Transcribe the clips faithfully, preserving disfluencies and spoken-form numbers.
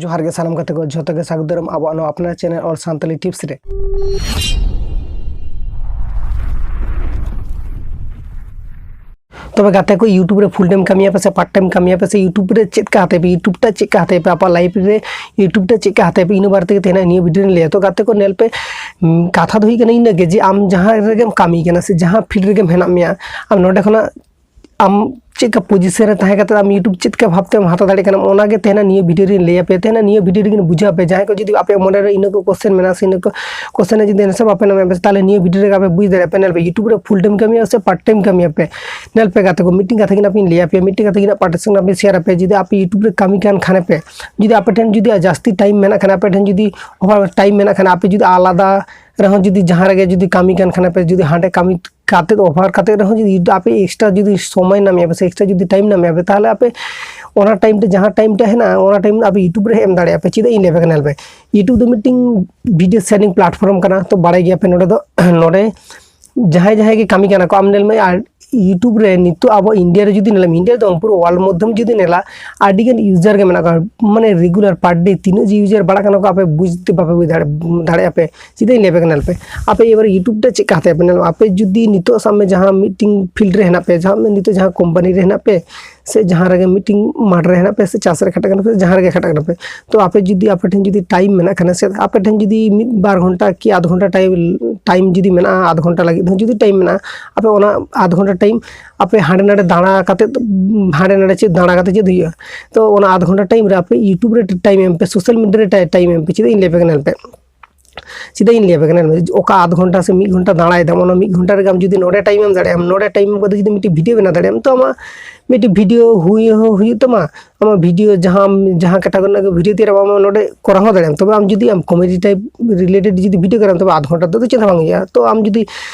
ᱡᱚᱦᱟᱨ ᱜᱮ ᱥᱟᱱᱟᱢ ᱜᱟᱛᱮ ᱠᱚ, ᱡᱷᱚᱛᱚ ᱜᱮ ᱥᱟᱹᱜᱩᱱ ᱫᱟᱨᱟᱢ ᱟᱵᱚᱣᱟᱜ ᱱᱚᱣᱟ ᱟᱯᱱᱟᱨ ᱪᱮᱱᱮᱞ ᱚᱞ ᱥᱟᱱᱛᱟᱲᱤ ᱴᱤᱯᱥ ᱨᱮ᱾ ᱛᱚᱵᱮ ᱜᱟᱛᱮ ᱠᱚ, YouTube ᱨᱮ ᱯᱷᱩᱞ ᱴᱟᱭᱤᱢ ᱠᱟᱹᱢᱤᱭᱟᱯᱮ ᱥᱮ ᱯᱟᱨᱴ ᱴᱟᱭᱤᱢ ᱠᱟᱹᱢᱤᱭᱟᱯᱮ ᱥᱮ YouTube ᱨᱮ ᱪᱮᱫ ᱠᱟ ᱦᱟᱛᱟᱭ ᱯᱮ, YouTube ᱴᱟ ᱪᱮᱫ ᱠᱟ ᱦᱟᱛᱟᱭ ᱯᱮ, ᱟᱯᱮ ᱞᱟᱭᱤᱯᱷ ᱨᱮ YouTube ᱴᱟ ᱪᱮᱫ ᱠᱟ ᱦᱟᱛᱟᱭ ᱯᱮ, ᱤᱱᱟᱹ ᱵᱟᱨᱮ ᱛᱮᱜᱮ ᱛᱮᱦᱮᱧ ᱱᱤᱭᱟᱹ ᱵᱷᱤᱰᱤᱭᱳ ᱨᱮᱧ ᱞᱟᱹᱭᱟ᱾ ᱛᱚ ᱜᱟᱛᱮ ᱠᱚ ᱧᱮᱞ ᱯᱮ, ᱩᱸ, ᱠᱟᱛᱷᱟ ᱫᱚ ᱦᱩᱭᱩᱜ ᱠᱟᱱᱟ ᱤᱱᱟᱹ ᱜᱮ ᱡᱮ ᱟᱢ ᱡᱟᱦᱟᱸ ᱨᱮᱜᱮᱢ ᱠᱟᱹᱢᱤ ᱠᱟᱱᱟ ᱥᱮ ᱡᱟᱦᱟᱸ ᱯᱷᱤᱞᱰ ᱨᱮᱜᱮᱢ ᱦᱮᱱᱟᱜ ᱢᱮᱭᱟ, ᱟᱢ ᱱᱚᱰᱮ ᱠᱷᱚᱱᱟᱜ ᱟᱢ ᱪᱮᱫ ᱠᱟ ᱯᱚᱡᱤᱥᱚᱱ ᱨᱮ ᱛᱟᱦᱮᱸ ᱠᱟᱛᱮ ᱟᱢ YouTube ᱪᱮᱫ ᱠᱟ ᱵᱷᱟᱵᱽ ᱛᱮᱢ ᱦᱟᱛᱟᱣ ᱫᱟᱲᱮᱭᱟᱜ ᱠᱟᱱᱟ, ᱚᱱᱟ ᱜᱮ ᱛᱮᱦᱮᱧ ᱱᱤᱭᱟᱹ ᱵᱷᱤᱰᱤᱭᱳ ᱨᱮᱧ ᱞᱟᱹᱭ ᱟᱯᱮᱭᱟ᱾ ᱛᱮᱦᱮᱧ ᱱᱤᱭᱟᱹ ᱵᱷᱤᱰᱤᱭᱳ ᱨᱮᱜᱮ ᱵᱩᱡᱷᱟᱹᱣ ᱟᱯᱮ, ᱡᱟᱦᱟᱸᱭ ᱠᱚ ᱡᱩᱫᱤ ᱟᱯᱮ ᱢᱚᱱᱮ ᱨᱮ ᱤᱱᱟᱹ ᱠᱚ ᱠᱚᱥᱪᱮᱱ ᱢᱮᱱᱟᱜᱼᱟ ᱥᱮ ᱤᱱᱟᱹ ᱠᱚ ᱠᱚᱥᱪᱮᱱ ᱨᱮ ᱡᱩᱫᱤ ᱟᱱᱥᱟᱨ ᱵᱟᱯᱮ ᱧᱟᱢᱮᱫ ᱯᱮ, ᱛᱟᱦᱚᱞᱮ ᱱᱤᱭᱟᱹ ᱵᱷᱤᱰᱤᱭᱳ ᱨᱮᱜᱮ ᱟᱯᱮ ᱵᱩᱡᱽ ᱫᱟᱲᱮᱭᱟᱜᱼᱟ ᱯᱮ᱾ ᱧᱮᱞ ᱯᱮ, YouTube ᱨᱮ ᱯᱷᱩᱞ ᱴᱟᱭᱤᱢ ᱠᱟᱹᱢᱤᱭᱟ ᱥᱮ ᱯᱟᱨᱴ ᱴᱟᱭᱤᱢ ᱠᱟᱹᱢᱤᱭᱟ ᱯᱮ᱾ ᱧᱮᱞ ᱯᱮ ᱜᱟᱛᱮ ᱠᱚ, ᱢᱤᱫᱴᱤᱝ ᱠᱟᱛᱷᱟ ᱜᱮ ᱱᱟᱜ ᱤᱧ ᱞᱟᱹᱭ ᱟᱯᱮᱭᱟ, ᱢᱤᱫᱴᱤᱝ ᱠᱟᱛᱷᱟ ᱜᱮ ᱱᱟᱜ ᱯᱟᱨᱴᱤᱥᱤᱯᱮᱱᱴ ᱱᱟᱜ ᱯᱮ ᱥᱮᱭᱟᱨ ᱟᱯᱮ᱾ ᱡᱩᱫᱤ ᱟᱯᱮ YouTube ᱨᱮ ᱠᱟᱹᱢᱤ ᱠᱟᱱ ᱠᱷᱟᱱ ᱯᱮ, ᱡᱩᱫᱤ ᱟᱯᱮ ᱴᱷᱮᱱ ᱡᱩᱫᱤ ᱟᱨ ᱡᱟᱹᱥᱛᱤ ᱴᱟᱭᱤᱢ ᱢᱮᱱᱟᱜ ᱠᱷᱟᱱ, ᱟᱯᱮ ᱴᱷᱮᱱ ᱡᱩᱫᱤ ᱚᱵᱷᱟᱨ ᱴᱟᱭᱤᱢ ᱢᱮᱱᱟᱜ ᱠᱷᱟᱱ, ᱟᱯᱮ ᱡᱩᱫᱤ ᱟᱞᱟᱫᱟ ᱨᱮᱦᱚᱸ ᱡᱩᱫᱤ ᱡᱟᱦᱟᱸ ᱨᱮᱜᱮ ᱡᱩᱫᱤ ᱠᱟᱹᱢᱤ ᱠᱟᱱ ᱠᱷᱟᱱ ᱯᱮ, ᱡᱩᱫᱤ ᱦᱟᱸᱰᱮ ᱠᱟᱹᱢᱤ ᱠᱟᱛᱮᱫ ᱚᱵᱷᱟᱨ ᱠᱟᱛᱮᱫ ᱨᱮᱦᱚᱸ ᱡᱩᱫᱤ ᱟᱯᱮ ᱮᱠᱥᱴᱨᱟ ᱡᱩᱫᱤ ᱥᱚᱢᱚᱭ ᱧᱟᱢᱮᱜᱼᱟ ᱯᱮ ᱥᱮ ᱮᱠᱥᱴᱨᱟ ᱡᱩᱫᱤ ᱴᱟᱭᱤᱢ ᱧᱟᱢᱮᱜᱼᱟ ᱯᱮ, ᱛᱟᱦᱚᱞᱮ ᱟᱯᱮ ᱚᱱᱟ ᱴᱟᱭᱤᱢ ᱛᱮ ᱡᱟᱦᱟᱸ ᱴᱟᱭᱤᱢ ᱴᱟ ᱦᱮᱱᱟᱜᱼᱟ, ᱚᱱᱟ ᱴᱟᱭᱤᱢ ᱟᱯᱮ YouTube ᱨᱮ ᱮᱢ ᱫᱟᱲᱮᱭᱟᱜᱼᱟ ᱯᱮ᱾ ᱪᱮᱫᱟᱜ ᱤᱧ ᱞᱟᱹᱭ ᱟᱯᱮ ᱠᱟᱱᱟ, ᱧᱮᱞ ᱯᱮ, YouTube ᱫᱚ ᱢᱤᱫᱴᱤᱝ ᱵᱷᱤᱰᱤᱭᱳ ᱥᱮᱭᱟᱨᱤᱝ ᱯᱞᱟᱴᱯᱷᱚᱨᱢ ᱠᱟᱱᱟ᱾ ᱛᱚ ᱵᱟᱲᱟᱭ ᱜᱮᱭᱟ ᱯᱮ, ᱱᱚᱰᱮ ᱫᱚ ᱱᱚᱰᱮ ᱡᱟᱦᱟᱸᱭ ᱡᱟᱦᱟᱸᱭ ᱜᱮ ᱠᱟᱹᱢᱤ ᱠᱟᱱᱟ ᱠᱚ, ᱟᱢ ᱧᱮᱞ ᱢᱮ, ᱟᱨ YouTube ᱨᱮ ᱱᱤᱛᱚᱜ ᱟᱵᱚ ᱤᱱᱰᱤᱭᱟ ᱨᱮ ᱡᱩᱫᱤ ᱧᱮᱞᱟᱢ, ᱤᱱᱰᱤᱭᱟ ᱫᱚ ᱵᱟᱝ, ᱯᱩᱨᱟᱹ ᱣᱟᱨᱞᱰ ᱢᱚᱫᱽᱫᱷᱚᱢ ᱡᱩᱫᱤ ᱧᱮᱞᱟ, ᱟᱹᱰᱤ ᱜᱟᱱ ᱤᱭᱩᱡᱟᱨ ᱜᱮ ᱢᱮᱱᱟᱜ ᱠᱚᱣᱟ᱾ ᱢᱟᱱᱮ ᱨᱮᱜᱩᱞᱟᱨ ᱯᱟᱨ ᱰᱮ ᱛᱤᱱᱟᱹᱜ ᱡᱮ ᱤᱭᱩᱡᱟᱨ ᱵᱟᱲᱟᱜ ᱠᱟᱱᱟ ᱠᱚ, ᱟᱯᱮ ᱵᱩᱡᱽ ᱛᱮ ᱵᱟᱯᱮ ᱵᱩᱡᱽ ᱫᱟᱲᱮ-, ᱫᱟᱲᱮᱭᱟᱜᱼᱟ ᱯᱮ᱾ ᱪᱮᱫᱟᱜ ᱤᱧ ᱞᱟᱹᱭ ᱟᱯᱮ ᱠᱟᱱᱟ, ᱧᱮᱞ ᱯᱮ, ᱟᱯᱮ ᱮᱵᱟᱨ YouTube ᱨᱮ ᱪᱮᱫ ᱠᱟ ᱦᱟᱛᱟᱭ ᱯᱮ, ᱧᱮᱞ ᱢᱮ, ᱟᱯᱮ ᱡᱩᱫᱤ ᱱᱤᱛᱚᱜ ᱥᱟᱵ ᱢᱮ ᱡᱟᱦᱟᱸ ᱢᱤᱫᱴᱤᱝ ᱯᱷᱤᱞᱰ ᱨᱮ ᱦᱮᱱᱟᱜ ᱯᱮ, ᱡᱟᱦᱟᱸ ᱱᱤᱛᱚᱜ ᱡᱟᱦᱟᱸ ᱠᱳᱢᱯᱟᱱᱤ ᱨᱮ ᱦᱮᱱᱟᱜ ᱯᱮ, ᱥᱮ ᱡᱟᱦᱟᱸ ᱨᱮᱜᱮ ᱢᱤᱫᱴᱤᱝ ᱢᱟᱴᱷ ᱨᱮ ᱦᱮᱱᱟᱜ ᱯᱮ, ᱥᱮ ᱪᱟᱥ ᱨᱮ ᱠᱷᱟᱴᱟᱜ ᱠᱟᱱᱟ ᱯᱮ, ᱡᱟᱦᱟᱸ ᱨᱮᱜᱮ ᱠᱷᱟᱴᱟᱜ ᱠᱟᱱᱟ ᱯᱮ, ᱛᱚ ᱟᱯᱮ ᱡᱩᱫᱤ, ᱟᱯᱮ ᱴᱷᱮᱱ ᱡᱩᱫᱤ ᱴᱟᱭᱤᱢ ᱢᱮᱱᱟᱜ ᱠᱷᱟᱱ ᱥᱮ ᱟᱯᱮ ᱴᱷᱮᱱ ᱡᱩᱫᱤ ᱢᱤᱫ ᱵᱟᱨ ᱜᱷᱚᱱᱴᱟ ᱠᱤ ᱟᱫᱷ ᱜᱷᱚᱱᱴᱟ ᱴᱟᱭᱤᱢ, ᱴᱟᱭᱤᱢ ᱡᱩᱫᱤ ᱢᱮᱱᱟᱜᱼᱟ, ᱟᱫᱷ ᱜᱷᱚᱱᱴᱟ ᱞᱟᱹᱜᱤᱫ ᱦᱚᱸ ᱡᱩᱫᱤ ᱴᱟᱭᱤᱢ ᱢᱮᱱᱟᱜᱼᱟ, ᱟᱯᱮ ᱚᱱᱟ ᱟᱫᱷ ᱜᱷᱚᱱᱴᱟ ᱴᱟᱭᱤᱢ ᱟᱯᱮ ᱦᱟᱸᱰᱮ ᱱᱟᱰᱮ ᱫᱟᱬᱟ ᱠᱟᱛᱮᱫ, ᱦᱟᱸᱰᱮ ᱱᱟᱰᱮ ᱪᱮᱫ ᱫᱟᱬᱟ ᱠᱟᱛᱮᱫ ᱪᱮᱫ ᱦᱩᱭᱩᱜᱼᱟ? ᱛᱚ ᱚᱱᱟ ᱟᱫᱷ ᱜᱷᱚᱱᱴᱟ ᱴᱟᱭᱤᱢ ᱨᱮ ᱟᱯᱮ YouTube ᱨᱮ ᱴᱟᱭᱤᱢ ᱮᱢ ᱯᱮ, ᱥᱳᱥᱟᱞ ᱢᱤᱰᱤᱭᱟ ᱨᱮ ᱴᱟᱭ-, ᱴᱟᱭᱤᱢ ᱮᱢ ᱯᱮ᱾ ᱪᱮᱫᱟᱜ ᱤᱧ ᱞᱟᱹᱭ ᱟᱯᱮ ᱠᱟᱱᱟ, ᱧᱮᱞ ᱯᱮ, ᱪᱮᱫᱟᱜ ᱤᱧ ᱞᱟᱹᱭ ᱟᱯᱮ ᱠᱟᱱᱟ, ᱧᱮᱞ ᱢᱮ, ᱚᱠᱟ ᱟᱫᱷ ᱜᱷᱚᱱᱴᱟ ᱥᱮ ᱢᱤᱫ ᱜᱷᱚᱱᱴᱟ ᱫᱟᱬᱟᱭ ᱫᱟᱢ, ᱚᱱᱟ ᱢᱤᱫ ᱜᱷᱚᱱᱴᱟ ᱨᱮᱜᱮ ᱟᱢ ᱡᱩᱫᱤ ᱱᱚᱰᱮ ᱴᱟᱭᱤᱢ ᱮᱢ ᱫᱟᱲᱮᱭᱟᱜᱼᱟᱢ, ᱱᱚᱰᱮ ᱴᱟᱭᱤᱢ ᱮᱢ ᱠᱟᱛᱮ ᱡᱩᱫᱤ ᱢᱤᱫᱴᱤᱡ ᱵᱷᱤᱰᱤᱭᱳ ᱵᱮᱱᱟᱣ ᱫᱟᱲᱮᱭᱟᱜᱼᱟᱢ, ᱛᱚ ᱟᱢᱟᱜ ᱢᱤᱫᱴᱤᱡ ᱵᱷᱤᱰᱤᱭᱳ ᱦᱩᱭ ᱦᱚᱸ ᱦᱩᱭᱩᱜ ᱛᱟᱢᱟ, ᱟᱢᱟᱜ ᱵᱷᱤᱰᱤᱭᱳ ᱡᱟᱦᱟᱸ, ᱡᱟᱦᱟᱸ ᱠᱟᱛᱷᱟ ᱨᱮᱱᱟᱜ ᱜᱮ ᱵᱷᱤᱰᱤᱭᱳ ᱛᱮᱭᱟᱨ, ᱟᱢ ᱱᱚᱰᱮ ᱠᱚᱨᱟᱣ ᱦᱚᱸ ᱫᱟᱲᱮᱭᱟᱜᱼᱟᱢ᱾ ᱛᱚᱵᱮ ᱟᱢ ᱡᱩᱫᱤ ᱟᱢ ᱠᱚᱢᱮᱰᱤ ᱴᱟᱭᱤᱯ ᱨᱤᱞᱮᱴᱮᱰ ᱡᱩᱫᱤ ᱵᱷᱤᱰᱤᱭᱳ ᱠᱟᱱᱟᱢ, ᱛᱚᱵᱮ ᱟᱫᱷ ᱜᱷᱚᱱᱴᱟ ᱛᱮᱫᱚ ᱪᱮᱫ ᱦᱚᱸ ᱵᱟᱝ ᱦᱩᱭᱩᱜᱼᱟ᱾ ᱛᱚ ᱟᱢ ᱡᱩᱫᱤ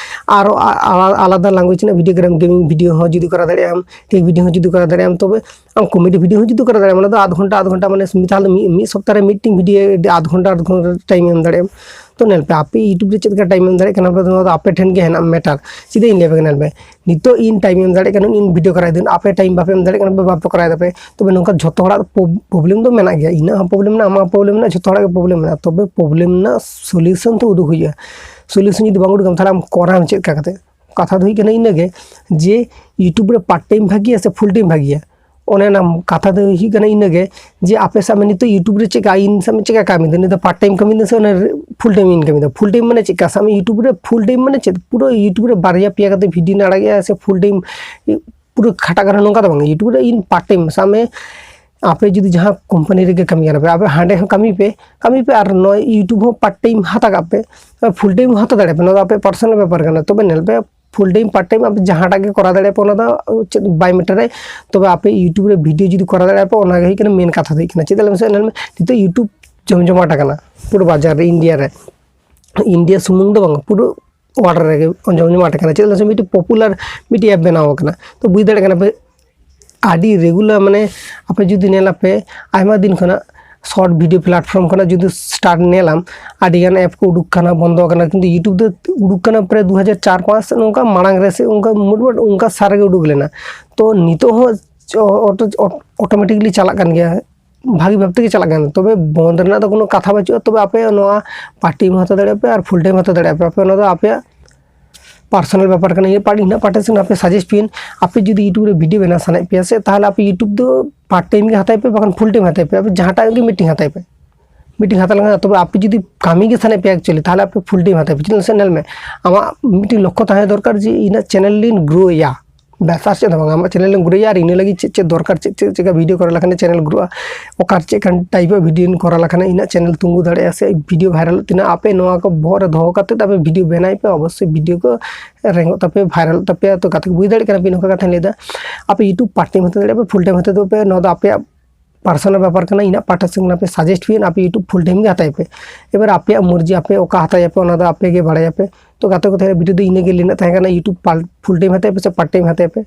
ᱟᱨᱚ ᱟ-, ᱟ-, ᱟᱞᱟᱫᱟ ᱞᱟᱝᱜᱩᱭᱮᱡᱽ ᱨᱮᱱᱟᱜ ᱵᱷᱤᱰᱤᱭᱳ ᱠᱟᱱᱟᱢ, ᱜᱮᱢᱤᱝ ᱵᱷᱤᱰᱤᱭᱳ ᱦᱚᱸ ᱡᱩᱫᱤ ᱠᱚᱨᱟᱣ ᱫᱟᱲᱮᱭᱟᱜᱼᱟᱢ, ᱴᱮᱠ ᱵᱷᱤᱰᱤᱭᱳ ᱦᱚᱸ ᱡᱩᱫᱤ ᱠᱚᱨᱟᱣ ᱫᱟᱲᱮᱭᱟᱜᱼᱟᱢ, ᱛᱚᱵᱮ ᱟᱢ ᱠᱚᱢᱮᱰᱤ ᱵᱷᱤᱰᱤᱭᱳ ᱦᱚᱸ ᱡᱩᱫᱤ ᱠᱚᱨᱟᱣ ᱫᱟᱲᱮᱭᱟᱜᱼᱟᱢ, ᱚᱱᱟ ᱫᱚ ᱟᱫᱷ ᱜᱷᱚᱱᱴᱟ, ᱟᱫᱷ ᱜᱷᱚᱱᱴᱟ, ᱢᱟᱱᱮ ᱢᱤᱫ ᱫᱷᱟᱣ ᱫᱚ ᱢᱤᱫ, ᱢᱤᱫ ᱥᱚᱯᱛᱟᱦᱚ ᱨᱮ ᱢᱤᱫᱴᱮᱱ ᱵᱷᱤᱰᱤᱭᱳ ᱟᱫᱷ ᱜᱷᱚᱱᱴᱟ, ᱟᱫᱷ ᱜᱷᱚᱱᱴᱟ ᱴᱟᱭᱤᱢ ᱮᱢ ᱫᱟᱲᱮᱭᱟᱜᱼᱟᱢ᱾ ᱛᱚ ᱧᱮᱞ ᱯᱮ, ᱟᱯᱮ YouTube ᱨᱮ ᱪᱮᱫ ᱞᱮᱠᱟ time ᱮᱢ ᱫᱟᱲᱮᱭᱟᱜ ᱠᱟᱱᱟ ᱯᱮ, ᱱᱚᱣᱟ ᱫᱚ ᱟᱯᱮ ᱴᱷᱮᱱ ᱜᱮ ᱦᱮᱱᱟᱜ matter᱾ ᱪᱮᱫᱟᱜ ᱤᱧ ᱞᱟᱹᱭ ᱟᱯᱮ ᱠᱟᱱᱟ, ᱧᱮᱞ ᱯᱮ, ᱱᱤᱛᱚᱜ ᱤᱧ time ᱮᱢ ᱫᱟᱲᱮᱭᱟᱜ ᱠᱟᱱᱟ, ᱤᱧ video ᱠᱚᱨᱟᱣ ᱫᱟᱹᱧ, ᱟᱯᱮ time ᱵᱟᱯᱮ ᱮᱢ ᱫᱟᱲᱮᱭᱟᱜ ᱠᱟᱱᱟ ᱯᱮ, ᱵᱟᱯᱮ ᱠᱚᱨᱟᱣ ᱫᱟᱯᱮ᱾ ᱛᱚᱵᱮ ᱱᱚᱝᱠᱟ ᱡᱷᱚᱛᱚ ᱦᱚᱲᱟᱜ ᱯᱨᱚ-, problem ᱫᱚ ᱢᱮᱱᱟᱜ ᱜᱮᱭᱟ, ᱤᱧᱟᱹᱜ ᱦᱚᱸ problem ᱢᱮᱱᱟᱜᱼᱟ, ᱟᱢᱟᱜ problem ᱢᱮᱱᱟᱜᱼᱟ, ᱡᱷᱚᱛᱚ ᱦᱚᱲᱟᱜ ᱜᱮ problem ᱢᱮᱱᱟᱜᱼᱟ᱾ ᱛᱚᱵᱮ problem ᱨᱮᱱᱟᱜ solution ᱛᱚ ᱩᱰᱩᱠ ᱦᱩᱭᱩᱜᱼᱟ᱾ Solution ᱡᱩᱫᱤ ᱵᱟᱝ ᱩᱰᱩᱠᱟᱢ, ᱛᱟᱦᱚᱞᱮ ᱟᱢ ᱠᱚᱨᱟᱣᱟᱢ ᱪᱮᱫ ᱞᱮᱠᱟ ᱠᱟᱛᱮ? ᱠᱟᱛᱷᱟ ᱫᱚ ᱦᱩᱭᱩᱜ ᱠᱟᱱᱟ ᱤᱱᱟᱹᱜᱮ, ᱡᱮ YouTube ᱨᱮ part time ᱵᱷᱟᱜᱮᱭᱟ ᱥᱮ full time ᱵᱷᱟᱜᱮᱭᱟ? ᱚᱱᱮ ᱚᱱᱟ ᱠᱟᱛᱷᱟ ᱫᱚ ᱦᱩᱭᱩᱜ ᱠᱟᱱᱟ ᱤᱱᱟᱹᱜᱮ, ᱡᱮ ᱟᱯᱮ ᱥᱟᱵ ᱢᱮ ᱱᱤᱛᱚᱜ YouTube ᱨᱮ ᱪᱮᱫ ᱠᱟ, ᱤᱧ ᱥᱟᱵ ᱢᱮ ᱪᱮᱫ ᱠᱟ ᱠᱟᱹᱢᱤ ᱫᱟ, ᱱᱤᱛ ᱫᱚ part time ᱠᱟᱹᱢᱤ ᱫᱟ ᱥᱮ ᱚᱱᱟ full time ᱤᱧ ᱠᱟᱹᱢᱤ ᱫᱟ? Full time ᱢᱟᱱᱮ ᱪᱮᱫ ᱠᱟ? ᱥᱟᱵ ᱢᱮ YouTube ᱨᱮ full time ᱢᱟᱱᱮ ᱪᱮᱫ? ᱯᱩᱨᱟᱹ YouTube ᱨᱮ ᱵᱟᱨᱭᱟ ᱯᱮᱭᱟ ᱠᱟᱛᱮ video ᱤᱧ ᱟᱲᱟᱜᱮᱜᱼᱟ ᱥᱮ full time ᱯᱩᱨᱟᱹ ᱠᱷᱟᱴᱟᱜ ᱠᱟᱱᱟ, ᱱᱚᱝᱠᱟ ᱫᱚ ᱵᱟᱝ᱾ YouTube ᱨᱮ ᱤᱧ part time, ᱥᱟᱵ ᱢᱮ ᱟᱯᱮ ᱡᱩᱫᱤ ᱡᱟᱦᱟᱸ company ᱨᱮᱜᱮ ᱠᱟᱹᱢᱤ ᱠᱟᱱᱟ ᱯᱮ, ᱟᱯᱮ ᱦᱟᱸᱰᱮ ᱦᱚᱸ ᱠᱟᱹᱢᱤ ᱯᱮ, ᱠᱟᱹᱢᱤ ᱯᱮ, ᱟᱨ ᱱᱚᱜᱼᱚᱭ YouTube ᱦᱚᱸ part time ᱦᱟᱛᱟᱣ ᱠᱟᱜ ᱯᱮ, full time ᱦᱚᱸ ᱦᱟᱛᱟᱣ ᱫᱟᱲᱮᱭᱟᱜ ᱯᱮ, ᱱᱚᱣᱟ ᱫᱚ ᱟᱯᱮ personal ᱵᱮᱯᱟᱨ ᱠᱟᱱᱟ᱾ ᱛᱚᱵᱮ ᱧᱮᱞ ᱯᱮ, full time part time ᱟᱯᱮ ᱡᱟᱦᱟᱸᱴᱟᱜ ᱜᱮ ᱠᱚᱨᱟᱣ ᱫᱟᱲᱮᱭᱟᱜ ᱯᱮ, ᱚᱱᱟ ᱫᱚ ᱪᱮᱫ ᱵᱟᱭ matter ᱟᱭ᱾ ᱛᱚᱵᱮ ᱟᱯᱮ YouTube ᱨᱮ video ᱡᱩᱫᱤ ᱠᱚᱨᱟᱣ ᱫᱟᱲᱮᱭᱟᱜ ᱯᱮ, ᱚᱱᱟ ᱜᱮ ᱦᱩᱭᱩᱜ ᱠᱟᱱᱟ main ᱠᱟᱛᱷᱟ ᱫᱚ ᱦᱩᱭᱩᱜ ᱠᱟᱱᱟ᱾ ᱪᱮᱫᱟᱜ ᱞᱟᱹᱭ ᱢᱮᱥᱮ, ᱧᱮᱞ ᱢᱮ, ᱱᱤᱛᱚᱜ YouTube ᱡᱚᱢᱡᱚᱢᱟᱴ ᱟᱠᱟᱱᱟ ᱯᱩᱨᱟᱹ ᱵᱟᱡᱟᱨ ᱨᱮ, India ᱨᱮ, India ᱥᱩᱢᱩᱝ ᱫᱚ ᱵᱟᱝ, ᱯᱩᱨᱟᱹ world ᱨᱮᱜᱮ ᱡᱚᱢᱡᱚᱢᱟᱴ ᱟᱠᱟᱱᱟ᱾ ᱪᱮᱫᱟᱜ ᱞᱟᱹᱭ ᱢᱮᱥᱮ, ᱢᱤᱫᱴᱤᱡ popular ᱢᱤᱫᱴᱤᱡ app ᱵᱮᱱᱟᱣ ᱟᱠᱟᱱᱟ᱾ ᱛᱚ ᱵᱩᱡᱽ ᱫᱟᱲᱮᱭᱟᱜ ᱠᱟᱱᱟ ᱯᱮ, ᱟᱹᱰᱤ regular, ᱢᱟᱱᱮ ᱟᱯᱮ ᱡᱩᱫᱤ ᱧᱮᱞ ᱟᱯᱮ, ᱟᱭᱢᱟ ᱫᱤᱱ ᱠᱷᱚᱱᱟᱜ short video platform ᱠᱷᱚᱱᱟᱜ ᱡᱩᱫᱤ start ᱧᱮᱞᱟᱢ, ᱟᱹᱰᱤ ᱜᱟᱱ app ᱠᱚ ᱩᱰᱩᱠ ᱠᱟᱱᱟ, ᱵᱚᱱᱫᱚ ᱟᱠᱟᱱᱟ, ᱠᱤᱱᱛᱩ YouTube ᱫᱚ ᱩᱰᱩᱠ ᱠᱟᱱᱟ ᱯᱨᱟᱭ ᱫᱩ ᱦᱟᱡᱟᱨ ᱪᱟᱨ ᱯᱟᱸᱪ ᱥᱮᱫ, ᱱᱚᱝᱠᱟ ᱢᱟᱲᱟᱝ ᱨᱮ ᱥᱮ ᱚᱱᱠᱟ ᱢᱳᱴᱟᱢᱩᱴᱤ ᱚᱱᱠᱟ ᱥᱟᱞ ᱨᱮᱜᱮ ᱩᱰᱩᱠ ᱞᱮᱱᱟ᱾ ᱛᱚ ᱱᱤᱛᱚᱜ ᱦᱚᱸ ᱚᱴᱳ-, automatically ᱪᱟᱞᱟᱜ ᱠᱟᱱ ᱜᱮᱭᱟ, ᱵᱷᱟᱜᱤ ᱵᱷᱟᱵ ᱛᱮᱜᱮ ᱪᱟᱞᱟᱜ ᱠᱟᱱᱟ᱾ ᱛᱚᱵᱮ ᱵᱚᱱᱫ ᱨᱮᱱᱟᱜ ᱫᱚ ᱠᱳᱱᱳ ᱠᱟᱛᱷᱟ ᱵᱟᱹᱪᱩᱜᱼᱟ᱾ ᱛᱚᱵᱮ ᱟᱯᱮ ᱱᱚᱣᱟ part time ᱦᱚᱸ ᱦᱟᱛᱟᱣ ᱫᱟᱲᱮᱭᱟᱜᱼᱟ ᱯᱮ ᱟᱨ full time ᱦᱚᱸ ᱦᱟᱛᱟᱣ ᱫᱟᱲᱮᱭᱟᱜᱼᱟ ᱯᱮ, ᱟᱯᱮ ᱚᱱᱟ ᱫᱚ ᱟᱯᱮᱭᱟᱜ personal ᱵᱮᱯᱟᱨ ᱠᱟᱱᱟ᱾ ᱤᱧᱟᱹᱜ part, ᱤᱧᱟᱹᱜ ᱯᱟᱦᱴᱟ ᱥᱮᱫ ᱟᱯᱮ suggest ᱯᱮ, ᱟᱯᱮ ᱡᱩᱫᱤ YouTube ᱨᱮ video ᱵᱮᱱᱟᱣ ᱥᱟᱱᱟᱭᱮᱫ ᱯᱮᱭᱟ ᱥᱮ, ᱛᱟᱦᱚᱞᱮ ᱟᱯᱮ YouTube ᱫᱚ part time ᱜᱮ ᱦᱟᱛᱟᱣ ᱯᱮ, ᱵᱟᱠᱷᱟᱱ full time ᱦᱟᱛᱟᱣ ᱯᱮ, ᱟᱯᱮ ᱡᱟᱦᱟᱸᱴᱟᱜ ᱜᱮ ᱢᱤᱫᱴᱮᱱ ᱦᱟᱛᱟᱣ ᱯᱮ, ᱢᱤᱫᱴᱮᱱ ᱦᱟᱛᱟᱣ ᱞᱮᱠᱷᱟᱱ᱾ ᱛᱚᱵᱮ ᱟᱯᱮ ᱡᱩᱫᱤ ᱠᱟᱹᱢᱤ ᱜᱮ ᱥᱟᱱᱟᱭᱮᱫ ᱯᱮᱭᱟ actually, ᱛᱟᱦᱚᱞᱮ ᱟᱯᱮ full time ᱦᱟᱛᱟᱣ ᱯᱮ᱾ ᱪᱮᱫᱟᱜ ᱥᱮ ᱧᱮᱞ ᱢᱮ, ᱟᱢᱟᱜ ᱢᱤᱫᱴᱮᱱ ᱞᱚᱠᱠᱷᱚ ᱛᱟᱦᱮᱸ ᱫᱚᱨᱠᱟᱨ ᱡᱮ ᱤᱧᱟᱹᱜ channel ᱞᱤᱧ ᱜᱨᱳᱭᱟ, ᱵᱮᱥ, ᱟᱨ ᱪᱮᱫ ᱦᱚᱸ ᱵᱟᱝ᱾ ᱟᱢᱟᱜ channel ᱮᱢ ᱜᱨᱳᱭᱟ ᱟᱨ ᱤᱱᱟᱹ ᱞᱟᱹᱜᱤᱫ ᱪᱮᱫ ᱪᱮᱫ ᱫᱚᱨᱠᱟᱨ, ᱪᱮᱫ ᱪᱮᱫ ᱪᱮᱠᱟ video ᱠᱚᱨᱟᱣ ᱞᱮᱠᱷᱟᱱ channel ᱜᱨᱳᱜᱼᱟ, ᱚᱠᱟ ᱪᱮᱫ ᱠᱟᱱ type ᱟᱜ video ᱠᱚᱨᱟᱣ ᱞᱮᱠᱷᱟᱱ ᱤᱧᱟᱹᱜ channel ᱛᱤᱸᱜᱩ ᱫᱟᱲᱮᱭᱟᱜᱼᱟ ᱥᱮ video viralᱚᱜ ᱛᱤᱧᱟᱹ, ᱟᱯᱮ ᱱᱚᱣᱟ ᱠᱚ ᱵᱚᱦᱚᱜ ᱨᱮ ᱫᱚᱦᱚ ᱠᱟᱛᱮᱫ ᱟᱯᱮ video ᱵᱮᱱᱟᱣ ᱯᱮ, ᱚᱵᱚᱥᱥᱳᱭ video ᱠᱚ ᱨᱮᱝᱜᱚᱜ ᱛᱟᱯᱮᱭᱟ, viralᱚᱜ ᱛᱟᱯᱮᱭᱟ᱾ ᱛᱚ ᱜᱟᱛᱮ ᱠᱚ, ᱵᱩᱡᱽ ᱫᱟᱲᱮᱭᱟᱜ ᱠᱟᱱᱟ ᱯᱮ ᱱᱚᱝᱠᱟ ᱠᱟᱛᱷᱟᱧ ᱞᱟᱹᱭᱫᱟ, ᱟᱯᱮ YouTube part time ᱦᱚᱸ ᱦᱟᱛᱟᱣ ᱫᱟᱲᱮᱭᱟᱜᱼᱟ ᱯᱮ, full time ᱦᱚᱸ ᱦᱟᱛᱟᱣ ᱫᱟᱲᱮᱭᱟᱜᱼᱟ ᱯᱮ, ᱱᱚᱣᱟ ᱫᱚ ᱟᱯᱮᱭᱟᱜ personal ᱵᱮᱯᱟᱨ ᱠᱟᱱᱟ᱾ ᱤᱧᱟᱹᱜ ᱯᱟᱦᱴᱟ ᱥᱮᱫ ᱠᱷᱚᱱ ᱟᱯᱮ suggest ᱯᱮ, ᱟᱯᱮ YouTube full time ᱜᱮ ᱦᱟᱛᱟᱣ ᱯᱮ᱾ ᱮᱵᱟᱨ ᱟᱯᱮᱭᱟᱜ ᱢᱚᱨᱡᱤ, ᱟᱯᱮ ᱚᱠᱟ ᱦᱟᱛᱟᱣ ᱟᱯᱮ, ᱚᱱᱟ ᱫᱚ ᱟᱯᱮ ᱜᱮ ᱵᱟᱲᱟᱭᱟᱯᱮ᱾ ᱛᱚ ᱜᱟᱛᱮ ᱠᱚ, ᱛᱟᱦᱚᱞᱮ video ᱫᱚ ᱤᱱᱟᱹ ᱜᱮ ᱞᱟᱹᱭ ᱨᱮᱱᱟᱜ ᱛᱟᱦᱮᱸ ᱠᱟᱱᱟ, YouTube full time ᱦᱟᱛᱟᱣ ᱯᱮ ᱥᱮ part time ᱦᱟᱛᱟᱣ ᱯᱮ᱾